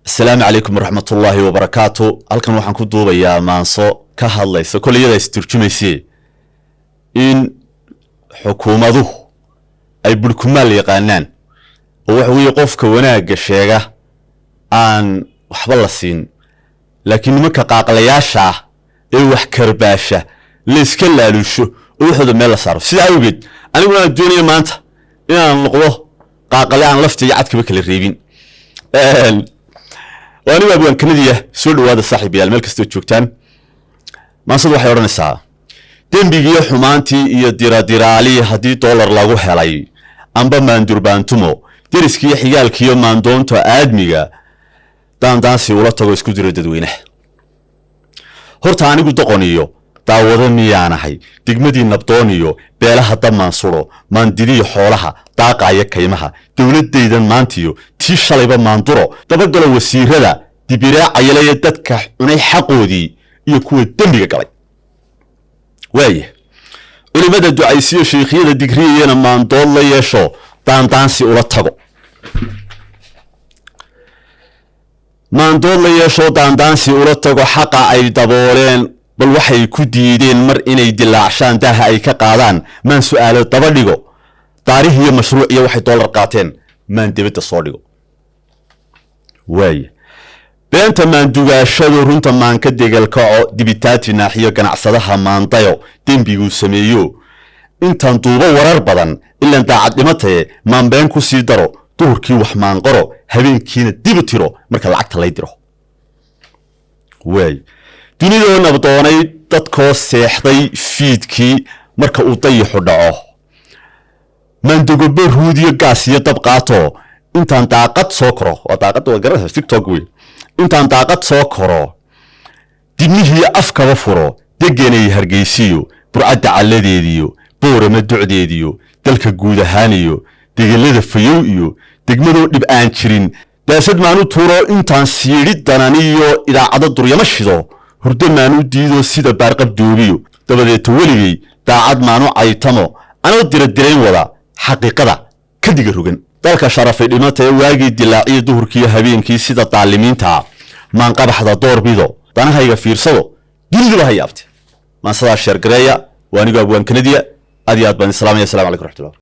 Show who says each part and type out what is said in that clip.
Speaker 1: Asalaamu calaykum waraxmatullaahi wabarakaatu. Halkan waxaan ku duubayaa maanso ka hadlaysa, kolley iyada is turjumaysee, in xukuumaduhu ay burhkumaal yaqaanaan, oo waxa weeye qofka wanaagga sheega aan waxba la siin, laakiin nimanka qaaqlayaasha ah ee wax karbaasha la iska laaluusho oo waxooda meel la saaro. Sidaa awgeed aniguna aan doonaya maanta inaan noqdo qaaqale aan lafta iyo cadkaba kala reebin. Waa anigu Abwaan Kanadiya. Soo dhawaada, saaxiibayaal, meel kastoo joogtaan. Maansadu waxay odhanaysaa: dembigiiyo xumaantii iyo diradiraalii haddii doolar lagu helay, amba maandurbaantumo deriskiiyo xigaalkiiyo maandoonta aadmiga daandaansi ula tago, isku diro dadweynaha. Horta anigu doqon iyo daawado miyaanahay? Degmadii nabdoon iyo beelaha dabmaan suro, maandidiyo xoolaha daaqaaya kaymaha, dowladdaydan maantiyo tii shalayba maanduro, dabagalo wasiirada dibiraacayalaya, dadka cunay xaqoodii iyo kuwa dembiga galay. Waaya, culimmada ducaysiyo sheikhiyada digriyayana maandood la yeesho, daandaansi ula tago, maandood la yeesho, daandaansi ula tago, xaqa ay dabooleen bal waxay ku diideen mar inay dilaacshaan, daaha ay ka qaadaan, maan su'aalo daba dhigo, daarihiiyo mashruuciyo waxay doolar qaateen maan dibadda soo dhigo. Waaya, beenta maandugaashadu, runta maanka degelkaco, dibitaati naaxiyo ganacsadaha maandayo, dembiguu sameeyo intaan duubo warar badan, ilan daacadnimo taye, maan been ku sii daro, duhurkii wax maanqoro, habeenkiina dibu tiro marka lacagta lay diro. Waay, dunidoo nabdoonay, dadkoo seexday fiidkii marka uu dayixu dhaco, maandogobo ruudiyo gaas iyo dab qaato, intaan daaqad soo koro, waa daaqadda, waa garanaysa, TikTok wey, intaan daaqad soo koro, dibnihii afkaba furo, degenay Hargeysiyo Burcadda calladeediyo Boorama ducdeediyo dalka guud ahaan iyo degelada fayow iyo degmadoo dhib aan jirin, daasad maanu tuuro, intaan siidhi dananiyo idaacado duryamo shido, hurdo maanu diido sida baarqab doobiyo, dabadeeto weligay daacad maanu caytamo, anoo diradirayn wada xaqiiqada ka diga rogan, dalka sharafay dhimatee, waagii dilaaciyo duhurkiiyo habeenkii sida daalimiinta maanqabaxda doorbido, danahayga fiirsado, duniduba ha yaabte. Maansadaa sheergareeya. Waa anigu Abwaan Kanadiya. Aad iyo aad baan islaamaya. Assalamu calaykum raxmatullah.